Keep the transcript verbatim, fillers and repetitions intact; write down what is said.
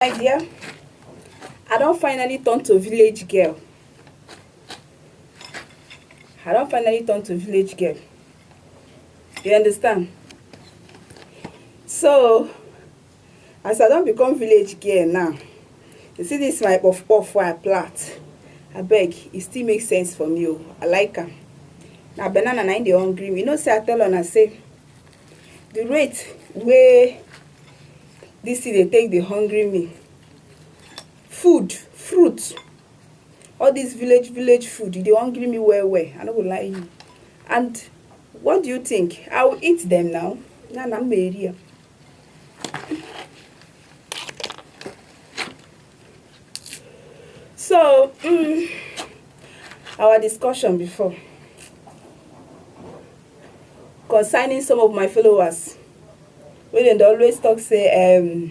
My dear, I don finally turn to village girl. I don finally turn to village girl. You understand? So, as I don become village girl now, you see this my puff puff wey I plant. Abeg, e still make sense for me o. I like am. Na banana na im dey hungry me. You know say I tell una say the rate wey this thing dey take dey hungry me, food, fruit, all this village village food, e dey hungry me well well. I no go lie you. And what do you think? I will eat them now. Na na m eri ya. So, mm, our discussion before concerning some of my followers wey dem dey always talk say um,